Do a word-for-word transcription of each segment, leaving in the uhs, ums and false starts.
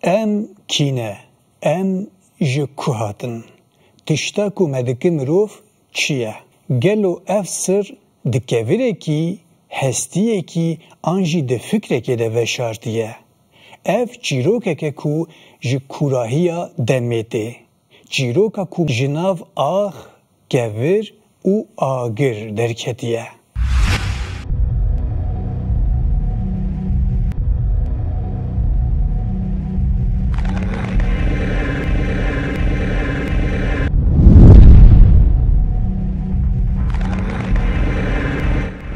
Em kî ne? Em ji ku hatin? Tişta ku me dike mirov çi ye? Gelo ev sir di kevirekî, hestiyekî an jî di fikrekê de veşartiye? Ev çîrokeke ku ji kûrahiya demê tê. Çîroka ku ji nav ax, kevir û agir derketiye.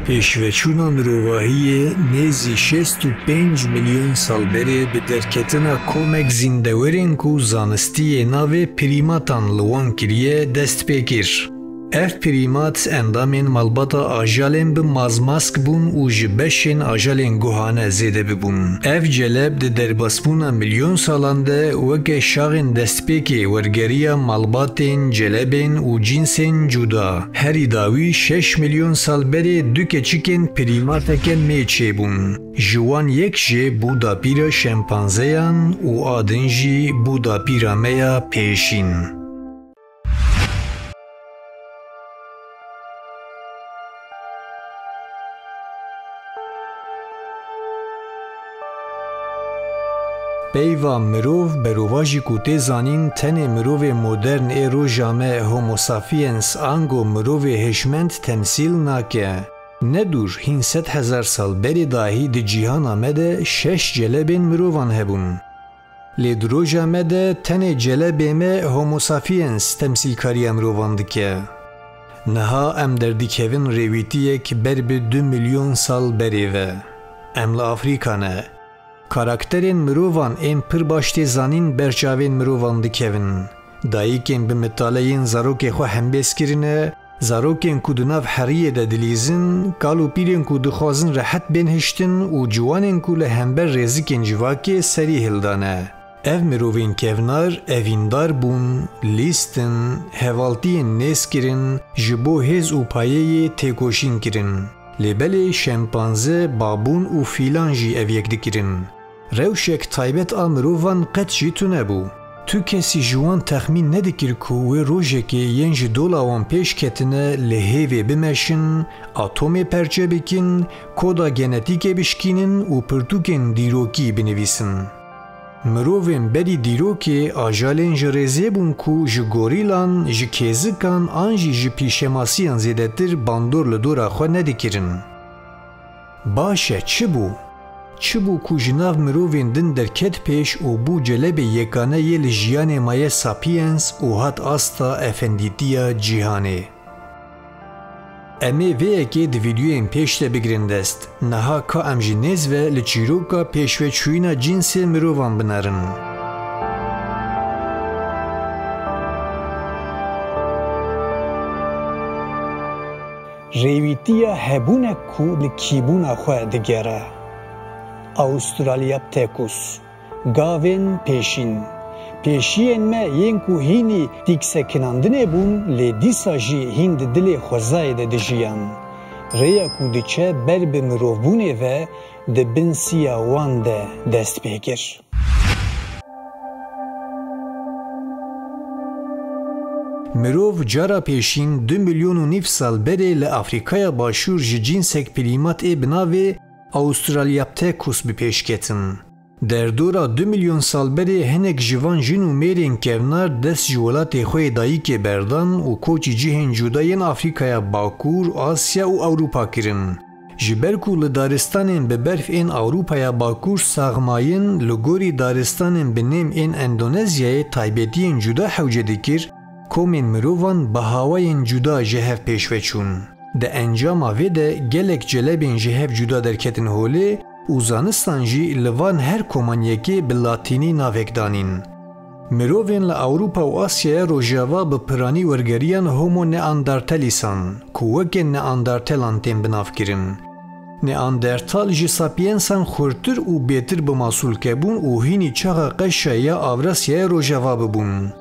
Pêşveçûna mirovahiyê nêzî şêst û pênc milyon sal berê bi derketina komek zîndewerên ku zanistiyê navê prîmatan li wan kiriye dest pê kir. Ev prîmat endamên malbata ajalên bi mazmask bûn û ji beşên ajalên guhane zêde bibûn. Ev celeb di derbasbûna milyon salan de weke şaxên destpêkê wergeriya malbatên, celebên û cînsên cuda. Herî dawî şeş milyon sal berê du keçikên prîmateke mê çêbûn. Ji wan yek jê bû dapîra şempanzeyan û a din jî bû dapîra me ya pêşîn. Peyva mirov berovajî ku tê zanîn tenê mirovê modern ê roja me Homo sapiens ango mirovê hêşmend temsîl nake. Ne dûr hîn sed hezar sal berê dahî di cîhana me de şeş celebên mirovan hebûn. Lê di roja me de tenê celebê me Homo sapiens temsîlkariya mirovan dike. Niha em derdikevin rêwîtiyek ber bi du milyon sal berê ve. Em li Afrîka ne. Karakterên mirovan ên pir baş tê zanîn ber çavên mirovan dikevin. Dayikên bi mitale yên zarokê xwe hembêz kirine, zarokên ku di nav heriyê de dilîzin, kal û pîrên ku dixwazin rehet bên hiştin û ciwanên ku li hember rêzikên civakê serî hildane. Ev mirovên kevnar evîndar bûn, lîst in, hevaltiyên nêz kirin, ji bo hêz û payeyê têkoşîn kirin. Lê belê şempanze, babûn û fîlan jî ev yek dikirin. Rewşek taybet a mirovan qet jî tune bû. Tu kesî ji wan texmîn nedikir ku wê rojekê yên ji dola wan pêş ketine li hêvê bimeşin, atomê perçe bikin, koda genetîkê bişkînin û pirtûkên dîrokî binivîsin. Mirovên berî dîrokê ajalên ji rêzê bûn ku ji gorîlan, ji kêzikan an jî ji pîşemasiyan zêdetir bandor li dora xwe nedikirin. Baş e, çi bû? Çi bû ku ji nav mirovên din derket pêş û bû celebê yekane yê li jiyanê maye sapiens û hat asta efendîtiya cîhanê? Em ê vê yekê di vîdeoyên pêş de bigrin dest. Niha ka em ji nêz ve li çîroka pêşveçûyîna cînsê mirovan binerin. Rêwîtiya hebûnek ku li kîbûna xwe digere. Australopithecus, gavên pêşîn. Pêşiyên me yên ku hînî tîksekinandinê bûn, lê dîsa jî hîn di dilê xwezayê de dijiyan. Rêya ku diçe ber bi mirovbûnê ve di bin siya wan de dest pê kir. Mirov cara pêşîn du milyon û nîv sal berê li Afrîkaya Başûr ji cînsek prîmat ê bi navê Australopithecus bi pêş ketin. Derdora du milyon sal berê hinek ji van jin û mêrên kevnar dest ji welatê xwe yê dayikê berdan û koçî cihên cuda yên Afrîkaya Bakur, Asya û Ewropa kirin. Ji ber ku li daristanên bi berf ên Ewropaya Bakur saxmayîn, li gorî daristanên bi nêm ên Endonezyayê taybetiyên cuda hewce dikir, komên mirovan bi hawayên cuda ji hev pêş ve çûn. Di encama vê de gelek celebên ji hev cuda derketin holê û zanistan jî li van her koman yekê bi latînî navek danîn. Mirovên li Ewropa û Asyaya Rojava bi piranî wergeriyan Homo neanderthalisan, ku weke Neandertalan tên binavkirin. Neandertal ji sapiensan xurtir û bêtir bi masûlke bûn û hînî çaxa qeşa ya Avrasyaya Rojava bibûn.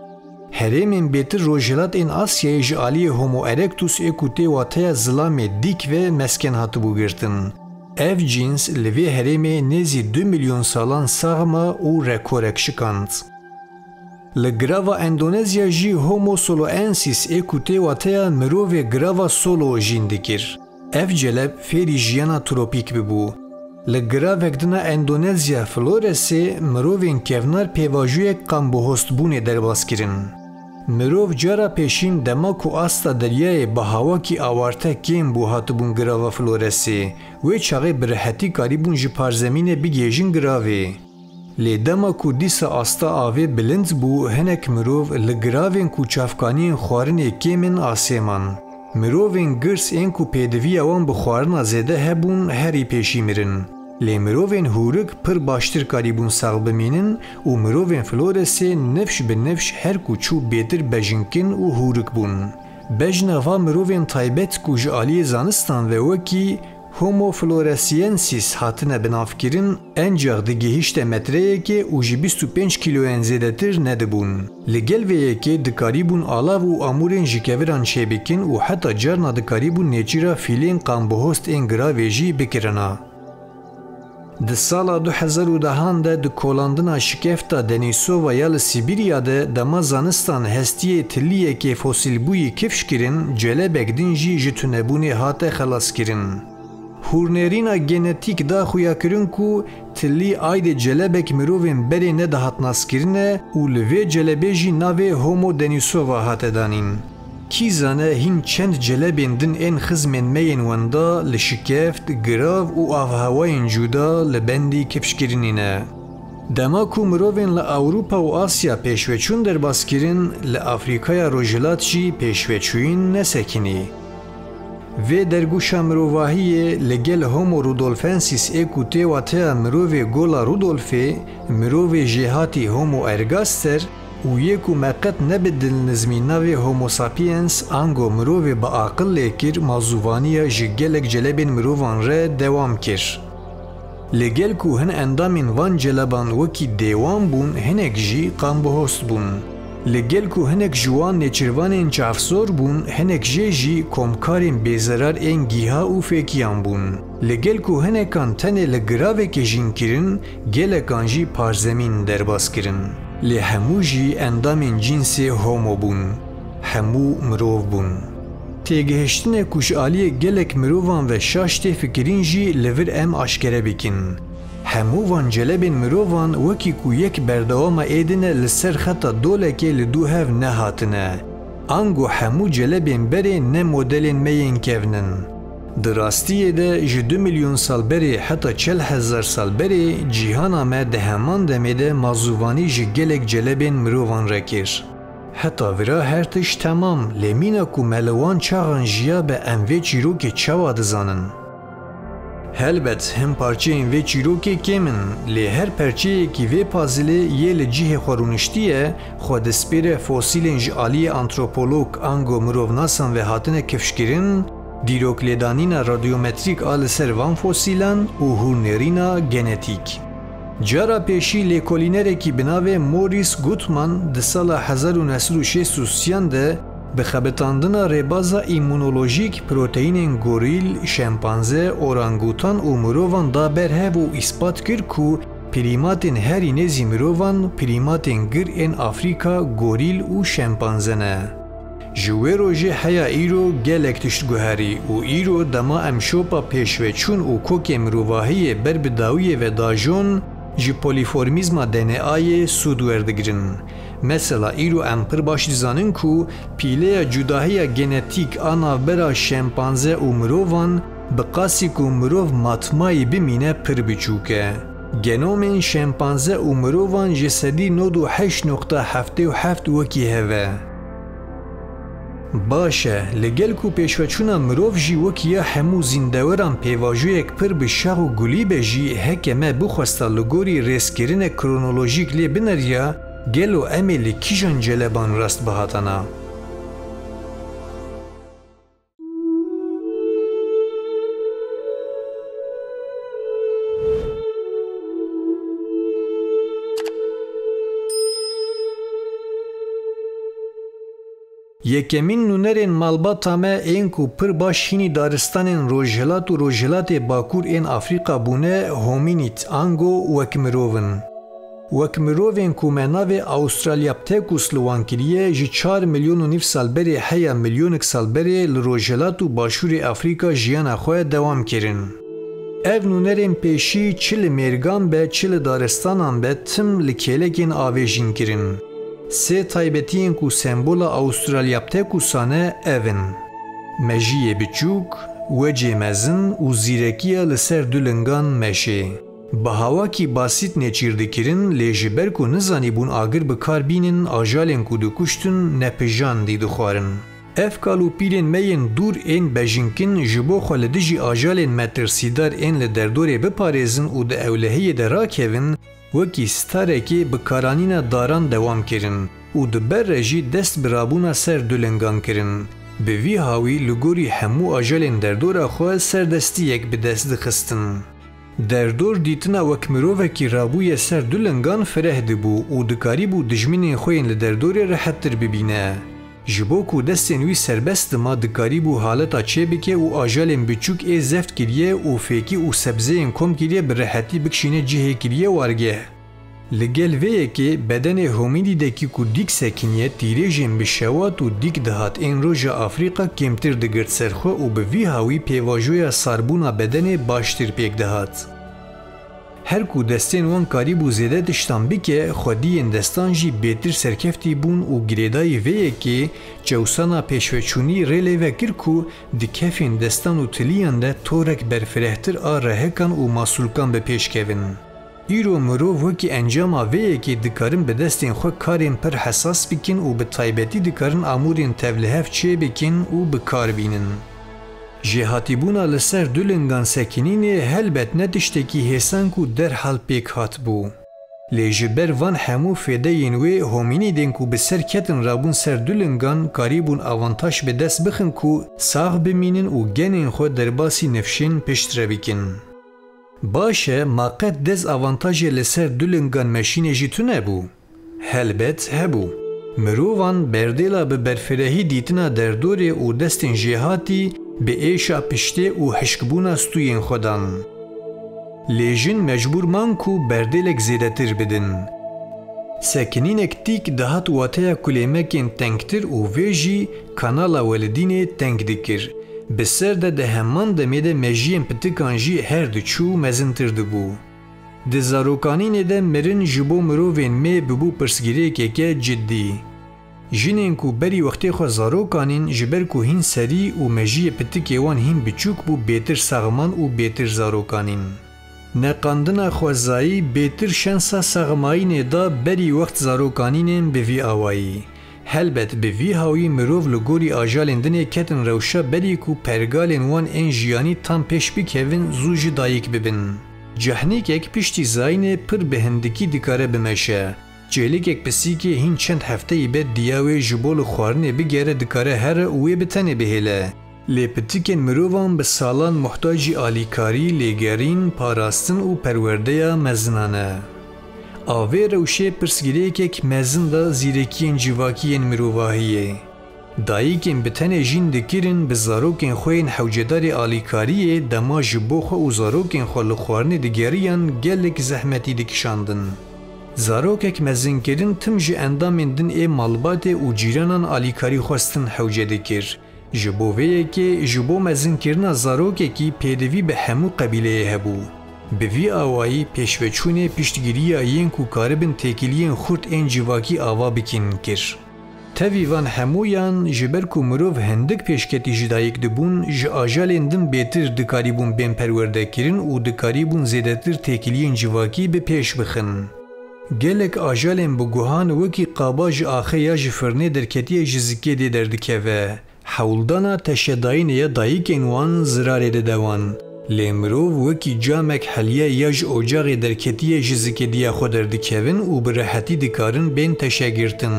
Herêmên bêtir rojhilat ên Asyayê ji aliyê Homo erectus ê ku tê wateya zilamê dîk ve mesken hatibû girtin. Ev cîns li vê herêmê nêzî du milyon salan sax ma û rekorek şikand. Li girava Endonezya jî Homo soloensis ê ku tê wateya mirovê girava solo jîn dikir. Ev celeb fêrî jiyana tropîk bibû. Li giravek din a Endonezya Floresê mirovên kevnar pêvajoyek qambihostbûnê derbas kirin. Mirov cara pêşîn dema ku asta deryayê bi hawakî awarte kêm bû hatibûn girava Floresê. Wê çaxê bi rihetî karîbûn ji parzemînê bigihêjin giravê. Lê dema ku dîsa asta avê bilind bû, hinek mirov li giravên ku çavkaniyên xwarinê kêm in asê man. Mirovên girs ên ku pêdiviya wan bi xwarina zêde hebûn herî pêşî mirin. Lê mirovên hûrik pir baştir karîbûn sax bimînin û mirovên Floresê nifş bi nifş her ku çû bêtir bejinkin û hûrik bûn. Bejna va mirovên taybet ku ji aliyê zanistan ve wekî Homo floresiensis hatine binavkirin, encax digihişte metreyekê û ji bîst û pênc kîloyên zêdetir nedibûn. Li gel vê yekê dikarîbûn alav û amûrên ji keviran çêbikin û heta carna dikarîbûn nêçîra fîlên qambihost ên giravê jî bikirina. Di sala du hezar û dehan de di kolandina şikefta Denisova ya li Sibîrya de dema zanistan hestiyê tiliyekê fosîlbûyî kifş kirin, celebek din jî ji tunebûnê hate xelaskirin. Hûrnêrîna genetîk da xuyakirin ku tilî aydê celebek mirovên berê nedihat naskirine û li vê celebê jî navê Homo Denisova hate danîn. Kî zane hîn çend celebên din ên xizmên me yên wenda li şikeft, girav û avhewayên cuda li bendî kifşkirinî ne. Dema ku mirovên li Ewropa û Asya pêşveçûn derbas kirin, li Afrîkaya Rojhilat jî pêşveçûyîn nesekinî. Vê dergûşa mirovahiyê li gel Homo rudolfensis ê ku tê wateya mirovê gola Rudolfê, mirovê jêhatî Homo ergaster, û yê ku me qet ne bi dilnizmî navê Homo sapiens ango mirovê bi aqil lê kir, mazûvaniya ji gelek celebên mirovan re dewam kir. Li gel ku hin endamên van celeban wekî dêwan bûn, hinek jî qambihost bûn. Li gel ku hinek ji wan nêçirvanên çavsor bûn, hinek jê jî komkarên bêzerar ên gîha û fêkiyan bûn. Li gel ku hinekan tenê li giravekê jîn kirin, gelekan jî parzemîn derbas kirin. Lê hemû jî endamên cînsê Homo bûn. Hemû mirov bûn. Têgihiştinek ku ji aliyê gelek mirovan ve şaş tê fikirîn jî li vir em aşkere bikin. Hemû van celebên mirovan wekî ku yek berdewama ê din e li ser xeta dolekê li dû hev nehatine. Ango hemû celebên berê ne modelên me yên kevn in. Di rastiyê de ji du milyon sal berê heta çel hezar sal berê cîhana me di heman demê de mazûvanî ji gelek celebên mirovan re kir. Heta vira her tişt temam, lê mîna ku me li wan çaxan jiyabe em vê çîrokê çawa dizanin? Helbet hin parçeyên vê çîrokê kêm in, lê her perçeyekî vê pazilê yê li cihê xwe rûniştiye, xwe dispêre fosîlên ji aliyê antropolog ango mirovnasan ve hatine kifşkirin, dîroklêdanîna radyometrîk a li ser van fosîlan û hûrnêrîna genetîk. Cara pêşî lêkolînerekî bi navê Maurice Gutmann di sala hezar û neh sed û şêst û sêyan de bi xebitandina rêbaza îmûnolojîk proteînên gorîl, şempanze, orangutan û mirovan da ber hev û îspat kir ku prîmatên herî nêzî mirovan prîmatên gir ên Afrîka, gorîl û şempanze ne. Ji wê rojê heya îro gelek tişt guherî û îro dema em şopa pêşveçûn û kokê mirovahiyê ber bi dawiyê ve dajon, ji polîformîzma D N A'yê sûd werdigirin. Mesela îro em pir baş dizanin ku pîleya cudahiya genetîk a navbera şempanze û mirovan bi qasî ku mirov matmayî bimîne pir biçûk e. Genomên şempanze û mirovan ji sedî nod û heşt noqta heftê û heft wekî hev e. Baş e, li gel ku pêşveçûna mirov jî wekî ya hemû zîndeweran pêvajoyek pir bi şax û gulî be jî, heke me bixwesta li gorî rêzkirinek kronolojîk lê bineriya, gelo em ê li kîjan celeban rast bihatana? Yekemîn nûnerên malbata me ên ku pir baş hînî daristanên rojhilat û rojhilatê bakur ên Afrîka bûne, homînîd, ango wek mirov in. Wek mirovên ku me navê Australopithecus li wan kiriye, ji çar milyon û nîv sal berê heya milyonik sal berê li rojhilat û başûrê Afrîka jiyana xwe dewam kirin. Ev nûnerên pêşî çi li mêrgan be, çi li daristanan be, tim li kêlekên avê jîn kirin. Sê taybetiyên ku sembola Australopithecus'an e, ev in: mejiyê biçûk, wecê mezin û zîrekiya li ser du lingan meşê. Bi hawakî basît nêçîr dikirin, lê ji ber ku nizanîbûn agir bi kar bînin, ajalên ku dikuştin nepijandî dixwarin. Ev kal û pîrên me yên dûr ên bejinkin ji bo xwe li dijî ajalên metirsîdar ên li derdorê biparêzin û di ewlehiyê de rakevin, wekî starekê bi karanîna daran dewam kirin û di ber re jî dest bi rabûna ser du lingan kirin. Bi vî hawî li gorî hemû ajalên derdora xwe serdestiyek bi dest dixistin. Derdor dîtina wek mirovekî rabûye ser du lingan fireh dibû û dikarîbû dijminên xwe yên li derdorê rehettir bibîne. Ji bo ku destên wî serbest dima, dikarîbû haleta çêbike û ajalên biçûk ê zeft kiriye û fêkî û sebzeyên kom kiriye bi rehetî bikişîne cihê kiriye wargeh. Li gel vê yekê, bedenê homînîdekî ku dîk sekiniye, tîrêjên bi şewat û dîk dihat ên roja Afrîka kêmtir digirt ser xwe û bi vî hawî pêvajoya sarbûna bedenê baştir pêk dihat. Her ku destên wan karîbû zêde tiştan bike, xwediyên destan jî bêtir serkeftî bûn û girêdayî vê yekê çewsana pêşveçûnî rê lê vekir ku di kefên destan û tiliyan de torek berfirehtir a rehekan û masûlkan bi pêş kevin. Îro mirov wekî encama vê yekê dikarin bi destên xwe karên pir hesas bikin û bi taybetî dikarin amûrên tevlihev çêbikin û bi kar bînin. Jêhatîbûna li ser du lingan sekinînê helbet ne tiştekî hêsan ku derhal pêk hatibû. Lê ji ber van hemû fêdeyên wê, homînîdên ku bi ser ketin rabûn ser du lingan, karîbûn avantaj bi dest bixin ku sax bimînin û genên xwe derbasî nifşên pişt re bikin. Baş e, ma qet dezavantajê li ser du lingan meşînê jî tune bû? Helbet hebû. Mirovan berdêla bi berfirehî dîtina derdorê û destên jêhatî bi êşa piştê û hişkbûna stûyên xwe dan. Lê jin mecbûr man ku berdêlek zêdetir bidin. Sekinînek tîk dihat wateya kulêmekên tengtir û vê jî kanala welidînê teng dikir. Bi ser de di heman demê de mejiyên pitikan jî her diçû mezintir dibû. Di zarokanînê de mirin ji bo mirovên me bibû pirsgirêkeke cidî. Jinên ku berî wextê xwe zarokanîn, ji ber ku hîn serî û mejiyê pitikê wan hîn biçûk bû, bêtir saxman û bêtir zarokanîn. Neqandina xwezayî bêtir şensa saxmayînê da berî wext zarokanînên bi vî awayî. Helbet bi vî hawî mirov li gorî ajalên dinê ketin rewşa berî ku pergalên wan ên jiyanî tam pêş bikevin, zû ji dayik bibin. Cehnîkek piştî zayînê pir bi hindikî dikare bimeşe. Çêlikek pisîkê hîn çend hefteyî be diya wê ji bo li xwarinê bigere dikare here û wê bi tenê bihêle. Lê pitikên mirovan bi salan muhtacî alîkarî, lêgerîn, parastin û perwerdeya mezinan e. A vê rewşê pirsgirêkek mezin da zîrekiyên civakî yên mirovahiyê. Dayikên bi tenê jîn dikirin, bi zarokên xwe yên hewcedarê alîkariyê dema ji bo xwe û zarokên xwe li xwarinê digeriyan gelek zehmetî dikişandin. Zarokek mezinkirin tim ji endamên din ê malbatê û cîranan alîkarî xwestin hewce dikir. Ji bo vê yekê, ji bo mezinkirina zarokekî pêdivî bi hemû qebîleyê hebû. Bi vî awayî pêşveçûnê piştgiriya yên ku karibin têkiliyên xurt ên civakî ava bikin kir. Tevî van hemûyan, ji ber ku mirov hindik pêşketî ji dayik dibûn, ji ajalên din bêtir dikarîbûn bên perwerdekirin û dikarîbûn zêdetir têkiliyên civakî bi pêş bixin. Gelek ajalên bi guhan wekî qaba ji axê ya ji firnê derketiye ji zikê dê derdikeve. Hewldana teşedayînê ya dayikên wan zirarê dide wan. Lê mirov wekî camek heliye ya ji ocaxê derketiye ji zikê diya xwe derdikevin û bi rehetî dikarin bên teşegirtin.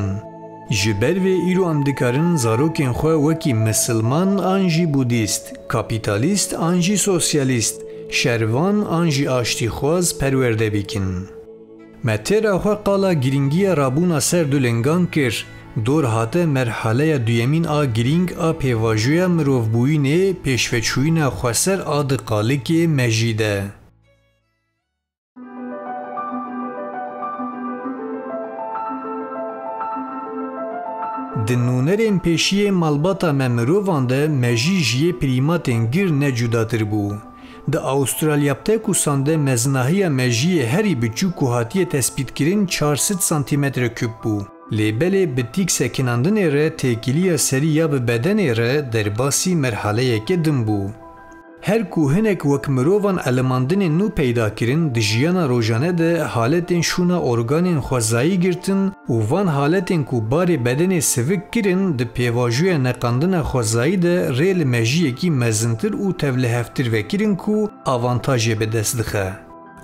Ji ber vê îro em dikarin zarokên xwe wekî misilman an jî budîst, kapîtalîst an jî sosyalîst, şervan an jî aştîxwaz perwerde bikin. Me têra xwe qala girîngiya rabûna ser du lingan kir. Dor hate merhaleya duyemîn a girîng a pêvajoya mirovbûyînê, pêşveçûyîna xweser a di qalikê mejî de. Di nûnerên pêşiyê malbata me mirovan de mejî ji yê prîmatên gir ne cudatir bû. Di Australopithecus'an de mezinahiya mejiyê herî biçûk ku hatiye tespîtkirin çar sed santîmetre kûb bû. Lê belê bi tîk sekinandinê re têkiliya serî ya bi bedenê re derbasî merhaleyeke din bû. Her ku hinek wek mirovan elimandinên nû peyda kirin, di jiyana rojane de haletên şûna organên xwezayî girtin û van haletên ku barê bedenê sivik kirin, di pêvajoya neqandina xwezayî de rê li mejiyekî mezintir û tevlihevtir vekirin ku avantajê bi dest dixe.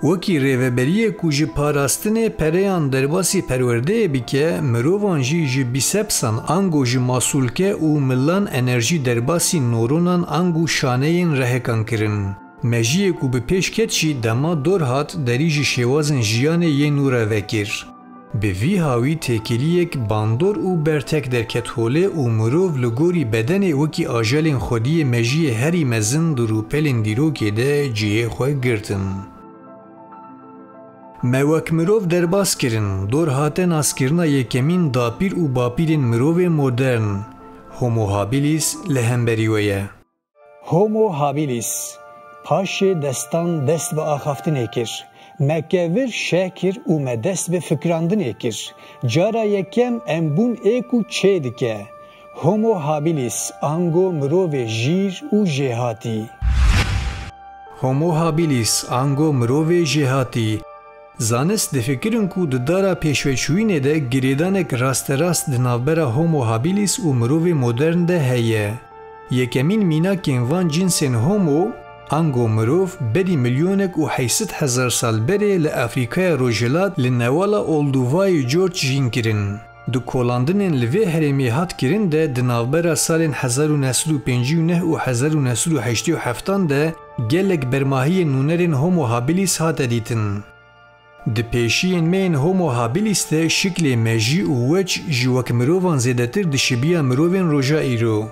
Wekî rêveberiyê ku ji parastinê pereyan derbasî perwerdeyê bike, mirovan jî ji bîsepsan ango ji masûlke û milan enerjî derbasî noronan ango şaneyên rehekan kirin. Mejiyê ku bi pêş ket jî dema dor hat, derî ji şêwazên jiyanê yê nû re vekir. Bi vî hawî têkiliyek bandor û bertek derket holê û mirov li gorî bedenê wekî ajelên xwediyê mejiyê herî mezin di rûpelên dîrokê de cihê xwe girtin. Me wek mirov derbas kirin, dor hate naskirina yekemîn dapîr û bapîrên mirovê modern, Homo habilis, li hemberî we ye. Homo habilis, paşê destan dest bi axaftinê kir. Me kevir şeh kir û me dest bi fikirandinê kir. Cara yekem em bûn ê ku çê dike. Homo habilis, ango mirovê jîr û jêhatî. Homo habilis, ango mirovê jêhatî. Zanist difikirin ku di dara pêşveçûyînê de girêdanek rasterast di navbera Homo habilis û mirovê modern de heye. Yekemîn mînakên van cinsên Homo, ango mirov, berî milyonek û heyşt sed hezar sal berê li Afrîkaya Rojhilat li newala Olduvai George jîn kirin. Di kolandinên li vê herêmê hat kirin de di navbera salên hezar û neh sed û pêncî û neh û hezar û neh sed û heştê û heftan de gelek bermahiyên nûnerên Homo habilis hate dîtin. Di pêşiyên me yên Homo habilis de şiklê mejî û weç ji wek mirovan zêdetir dişibiya mirovên roja îro.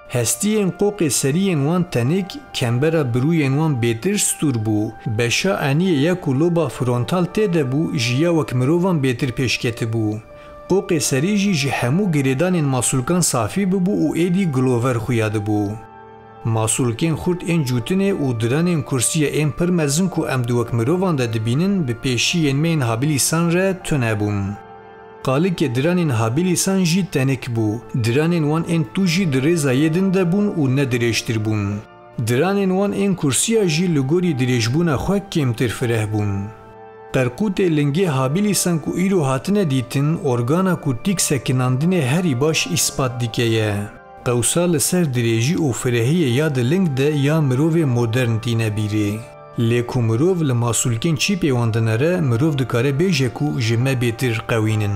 Hestiyên qoqê seriyên wan tenik, kembera birûyên wan bêtir stûr bû, beşa eniyê ya ku loba frontal tê de bû ji ya wek mirovan bêtir pêş ketibû. Qoqê serî jî ji hemû girêdanên masûlkan safî bibû û êdî gilover xuya dibû. Masûlkên xurt ên cûtinê û diranên kursiya ên pir mezin ku em di wek mirovan de dibînin, bi pêşiyên me yên habilisan re tune bûn. Qalikê diranên habilisan jî tenik bû, diranên wan ên tûj jî di rêza yê din de bûn û ne dirêjtir bûn. Diranên wan ên kursiya jî li gorî dirêjbûna xwe kêmtir fireh bûn. Qerqûtê lingê habilisan ku îro hatine dîtin, organa ku tîk sekinandinê herî baş îspat dike ye. Qewsa li ser dirêjî û firehiyê ya di ling de ya mirovê modern tîne bîrê. Lê ku mirov li masûlkên çîpê wan dinere, mirov dikare bêje ku ji me bêtir qewîn in.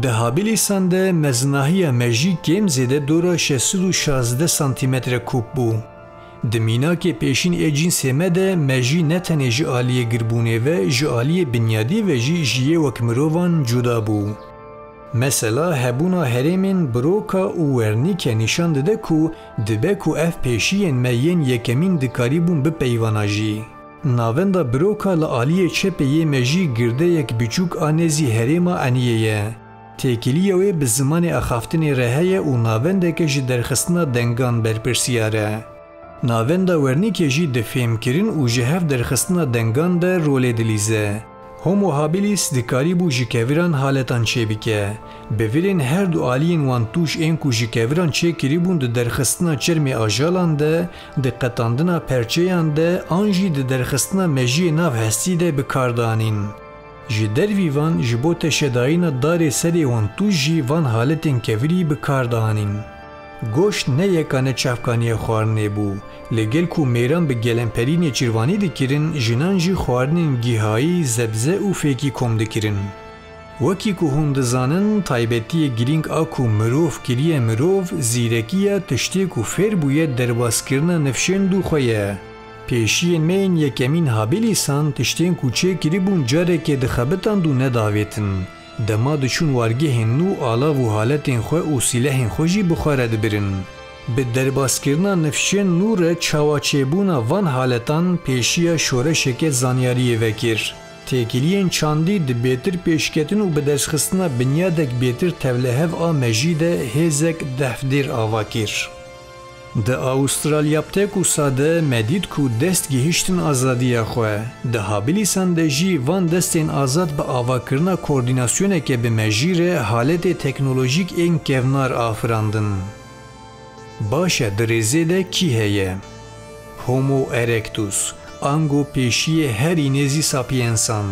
Di habilisan de mezinahiya mejî kêm zêde dora şeş sed û şazdeh santîmetre kûb bû. Di mînakê pêşîn ê cînsê me de mejî ne tenê ji aliyê girbûnê ve, ji aliyê binyadî ve jî ji yê wek mirovan cuda bû. Mesela hebûna herêmên Broca û Wernicke nîşan dide ku dibe ku ev pêşiyên me yên yekemîn dikarîbûn bipeyvana jî. Navenda Broca li aliyê çepê yê mejî girdeyek biçûk a nêzî herêma eniyê ye. Têkiliya wê bi zimanê axaftinê re heye û navendeke ji derxistina dengan berpirsiyar e. Navenda Wernicke jî di fêmkirin û ji hev derxistina dengan de rolê dilîze. Homo habilis dikarîbû ji keviran haletan çêbike. Bi virên her du aliyên wan tûj ên ku ji keviran çêkirîbûn di derxistina çermê ajalan de, di qetandina perçeyan de an jî di derxistina mejiyê nav hestî de bi kar danîn. Ji dervî van, ji bo teşedayîna darê serê wan tûj jî van haletên kevirî bi kar dianîn. Goşt ne yekane çavkaniya xwarinê bû. Li gel ku mêran bi gelemperî nêçîrvanî dikirin, jinan jî xwarinên gihayî, zebze û fêkî kom dikirin. Wekî ku hûn dizanin, taybetiyê girîng a ku mirov kiriye mirov, zîrekî ye, tiştê ku fêr bûye derbaskirina nifşên dû xwe ye. Pêşiyên me yên yekemîn habilisan tiştên ku çêkiribûn carekê dixebitand û nedavêtin. Dema diçûn wargehên nû alav û haletên xwe û sîlehên xwe jî bi xwe re dibirin. Bi derbaskirina nifşên nû re çawa çêbûna van haletan pêşiya şoreşeke zanyariyê vekir. Têkiliyên çandî di bêtir pêşketin û bi derxistina binyadek bêtir tevlihev a mejî de hêzek dehfdêr ava kir. Di Australopithecus-a de me dît ku dest gihiştin azadiya xwe. Di Habilis-an de jî van destên azad bi avakirina koordînasyoneke bi mejî re haletê teknolojîk ên kevnar afirandin. Baş e, di rêzê de kî heye? Homo erectus, ango pêşiyê herî nêzî sapiensan.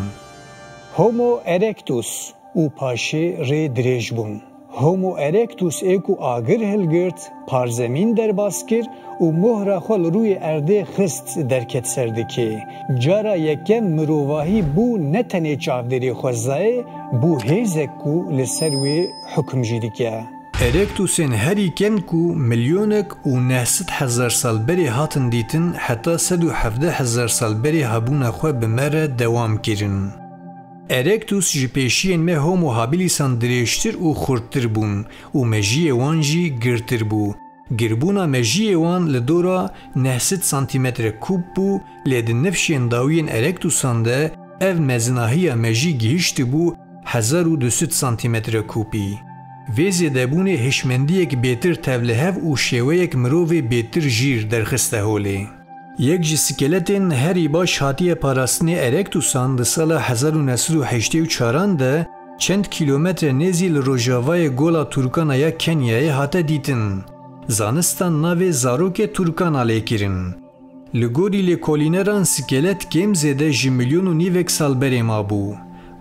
Homo erectus û paşê rê dirêj bûn. Homo erectus ê ku agir hilgirt, parzemîn derbas kir û mohra xwe li rûyê erdê xist derket ser dikê. Cara yekem mirovahî bû ne tenê çavdêrê xwezayê, bû hêzek ku li ser wê hukm jî dike. Erectusên herî ken ku milyonek û neh sed hezar sal berê hatin dîtin, heta sed û hevdeh hezar sal berê hebûna xwe bi me re dewam kirin. Erectus ji pêşiyên me Homo habilisan dirêjtir û xurttir bûn û mejiyê wan jî girtir bû. Girbûna mejiyê wan li dora neh sed santîmetre kûb bû, lê di nifşên dawiyên Erectusan de ev mezinahiya mejî gihiştibû hezar û du sed santîmetre kûbî. Vê zêdebûnê hişmendiyek bêtir tevlihev û şêweyek mirovê bêtir jîr derxiste holê. Yek ji skeletên herî baş hatiye parastinê Erectusan di sala hezar û neh sed û heştê û çaran de çend kîlometre nêzî li rojavayê Gola Turkana ya Kenyayê hate dîtin. Zanistan navê zarokê Turkana lê kirin. Li gorî lêkolîneran skelet kêm zêde ji milyon û nîvek sal berê mabû.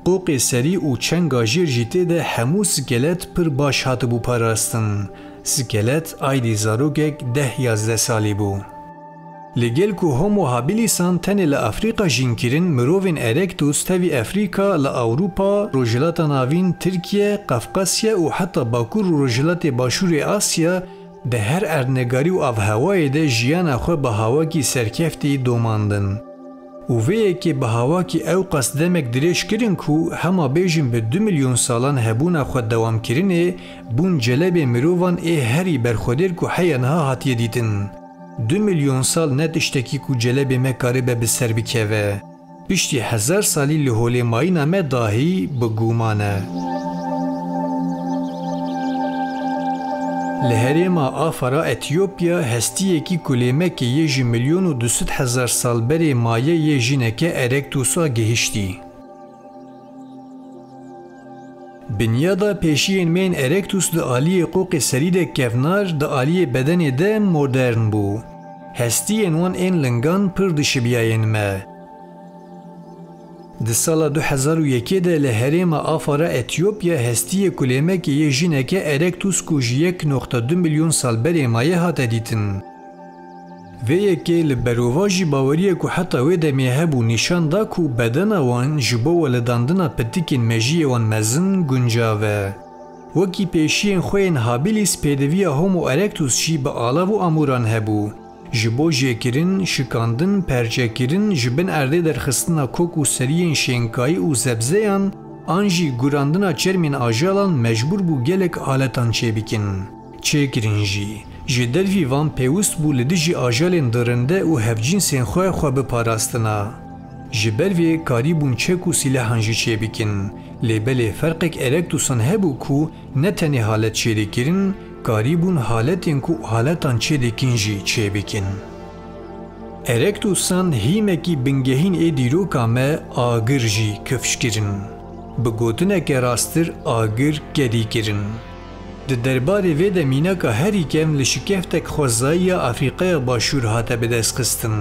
Qoqê serî û çenga jêr jî tê de hemû skelet pir baş hatibû parastin. Skelet aydî zarokek deh yazdeh salî bû. Li gel ku Homo habilisan tenê li Afrîka jîn kirin, mirovên Erectus tevî Afrîka, li Ewropa, Rojhilata Navîn, Tirkiye, Qafqasya û heta Bakur û Rojhilatê Başûrê Asya di her erdnegarî û avhewayê de jiyana xwe bi hawakî serkeftî domandin. Û vê yekê bi hawakî ewqas demek dirêj kirin ku hema bêjin bi du milyon salan hebûna xwe dewamkirinê, bûn celebê mirovan ê herî berxwedêr ku heya niha hatiye dîtin. Du milyon sal ne tiştekî ku celebê me karibe bi ser bikeve. Piştî hezar salî li holê mayîna me dahî bi guman e. Li herêma Afara Etiyopya hestiyekî kulêmekê yê ji milyon û du sed hezar sal berê maye yê jineke Erectusa gihiştî. Binyada pêşiyên me yên Erectus di aliyê qoqê serî de kevnar, di aliyê bedenê de modern bû. Hestiyên wan ên lingan pir dişibiyayên me. Di sala du hezar û yekê de li herêma Afara Etiyopya hestiyê kulêmekê yê jineke Erectus ku ji yek noqta du milyon sal berê maye hate dîtin. Vê yekê li berovajî baweriyê ku heta wê demê hebû nîşan da ku bedena wan ji bo welidandina pitikên mejiyê wan mezin guncav e. Wekî pêşiyên xwe yên Habilis pêdiviya Homo erectus jî bi alav û amûran hebû. Ji bo jêkirin, şikandin, perçekirin, ji bin erdê derxistina kok û seriyên şênkayî û zebzeyan, an jî gurandina çermên ajalan mecbûr bû gelek aletan çêbikin. Çêkirin jî. Ji dervî van pêwist bû li dijî ajalên dirinde û hevcînsên xwe xwe biparastina. Ji ber vê karîbûn çek û sîlehan jî çêbikin. Lê belê ferqek Erectusan hebû ku ne tenê halet çêdikirin, karîbûn haletên ku haletan çêdikin jî çêbikin. Erectusan hîmekî bingehîn ê dîroka me agir jî kifş kirin. Bi gotineke rasttir agir kedî kirin. Di derbarê vê de mînaka herî kevn li şikeftek xwezayî ya Afrîqaya Başûr hate bidestxistin.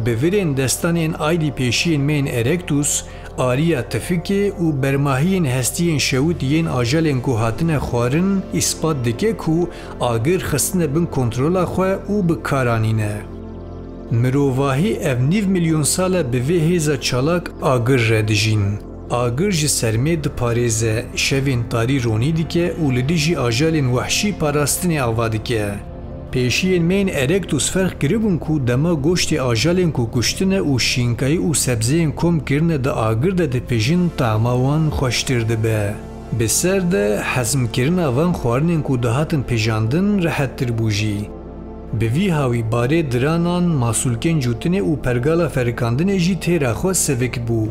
Bi virên destanên aydî pêşiyên me yên Erectus, ariya tifikê û bermahiyên hestiyên şewit yên ajalên ku hatine xwarin îspat dike ku agir xistine bin kontrola xwe û bi kar anîne. Mirovahî ev nîv milyon sal e bi vê hêza çalak agir re dijîn. Agir ji sermê diparêze, şevên tarî ronî dike û li dijî ajalên wehşî parastinê ava dike. Pêşiyên me yên Erectus ferq kiribûn ku dema goştê ajalên ku kuştine û şînkayî û sebzeyên kom kirine di agir de dipêjin, tama wan xweştir dibe. Bi ser de hezmkirina van xwarinên ku dihatin pejandin rehettir bû jî. Bi vî hawî barê diranan, masûlkên cûtinê û pergala ferikandinê jî têra xwe sivik bû.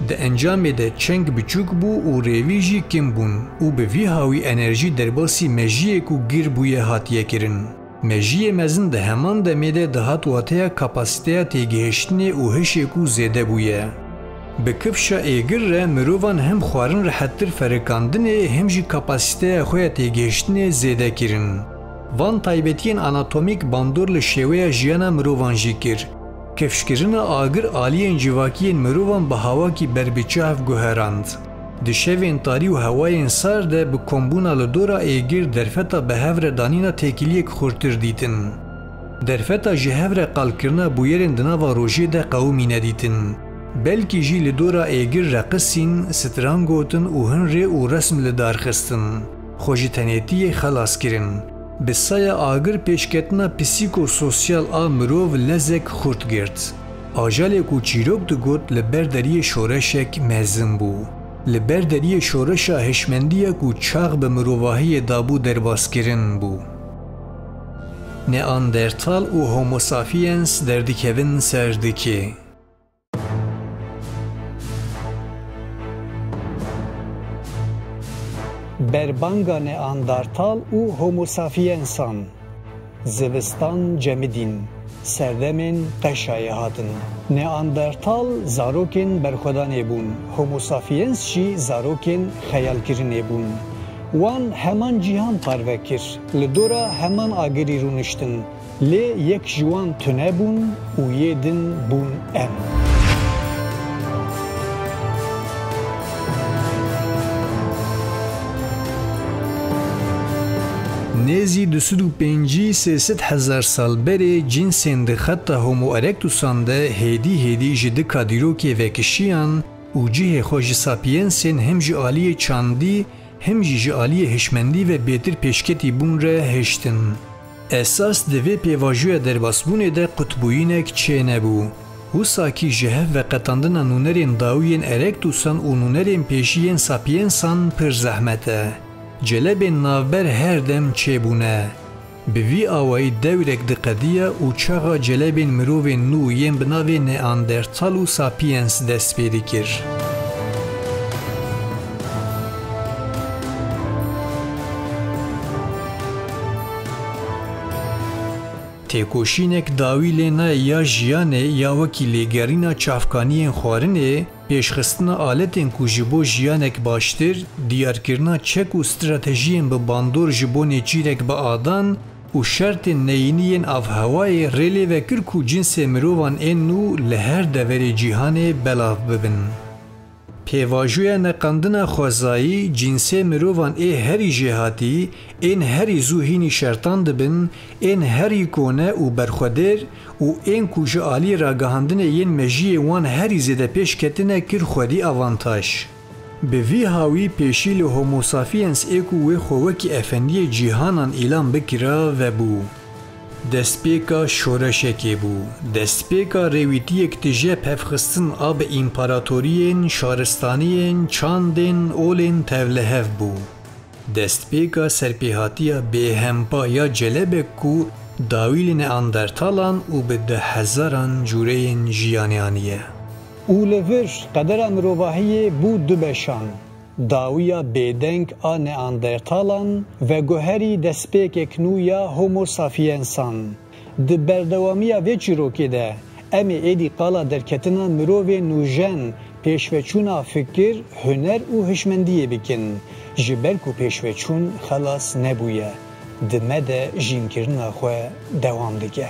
Di encamê de çeng biçûk bû û rêvî jî kim bûn û bi vî hawî enerjî derbasî mejiyê ku gir bûye hatiye kirin. Mejiyê mezin di heman demê de dihat wateya kapasîteya têgihiştinê û hişê ku zêde bûye. Bi kifşa êgir re mirovan hem xwarin rehettir ferikandinê hem jî kapasîteya xwe ya têgihiştinê zêde kirin. Van taybetiyên anatomîk bandor li şêweya jiyana mirovan jî kir. Kifşkirina agir aliyên civakiyên mirovan bi hawakî berbiçav guherand. Di şevên tarî û hewayên sar de bi kombûna li dora êgir derfeta bi hev re danîna têkiliyek xurtir dîtin. Derfeta ji hev re qalkirina bûyerên di nava rojê de qewimî nedîtin. Belkî jî li dora êgir reqisîn, stran gotin û hin rê û resm li dar xistin. Xwe ji tenêtiyê xelas kirin. Bi saya agir pêşketina psîkososyal a mirov lezek xurt girt. Ajalê ku çîrok digot li ber deriyê şoreşek mezin bû. Li ber deriyê şoreşa hişmendiya ku çax bi mirovahiyê dabû derbaskirin bû. Neandertal û Homo sapiens derdikevin ser dikê. Berbanga Neandertal û Homo sapiensan. Zivistan cemidîn, serdemên qeşayê hatin. Neandertal zarokên berxwedanê bûn, Homo sapiens jî zarokên xeyalkirinê bûn. Wan heman cîhan parve kir, li dora heman agirî rûniştin. Lê yek ji wan tune bûn û yê din bûn em. Nêzî du sed û pêncî sê sed hezar sal berê cînsên di xeta Homo erectusan de hêdî hêdî ji dika dîrokê vekişiyan û cihê xwe ji sapiensên him ji aliyê çandî, him jî ji aliyê hişmendî ve bêtir pêşketî bûn re hiştin. Esas di vê pêvajoya derbasbûnê de qutbûyînek çênebû. Wisa kî ji hev veqetandina nûnerên dawî yên Erectusan û nûnerên pêşî yên Sapiensan pir zehmet e. Celebên navber her dem çêbûne. Bi vî awayî dewrek diqediya û çaxa celebên mirovên nû yên bi navê Neandertal û Sapiens dest pê dikir. Têkoşînek dawî lê nayê ya jiyanê ya wekî lêgerîna çavkaniyên xwarinê, pêşxistina aletên ku ji bo jiyanek baştir, diyarkirina çek û stratejiyên bi bandor ji bo nêçîrek bi adan û şertên neyînî yên avhewayê rê lê vekir ku cinsê mirovan ên nû li her deverê cîhanê belav bibin. Pêvajoya neqandina xwezayî, cînsê mirovan ê herî jêhatî, ên herî zû hînî şertan dibin, ên herî kone û berxwedêr û ên ku ji alî ragihandinê yên mejiyê wan herî zêde pêş ketine kir xwedî avantaj. Bi vî hawî pêşî li Homo sapiens ê ku wê xwe wekî efendiyê cîhanan îlan bikira vebû. Destpêka şoreşekê bû. Destpêka rêwîtiyek tije pevxistin a bi împaratoriyên, şaristaniyên, çandên, olên tevlihev bû. Destpêka serpêhatiya bêhempa ya celebek ku dawî li Neandertalan û bi dehhezaran cûreyên jiyanê aniye. Û li vir qedera mirovahiyê bû du beşan. Dawiya bêdeng a Neandertalan veguherî destpêkek nû ya Homo sapiensan. Di berdewamiya vê çîrokê de, em ê êdî qala derketina mirovê nûjen, pêşveçûna fikir, huner û hişmendiyê bikin, ji ber ku pêşveçûn xelas nebûye, di me de jînkirina xwe dewam dike.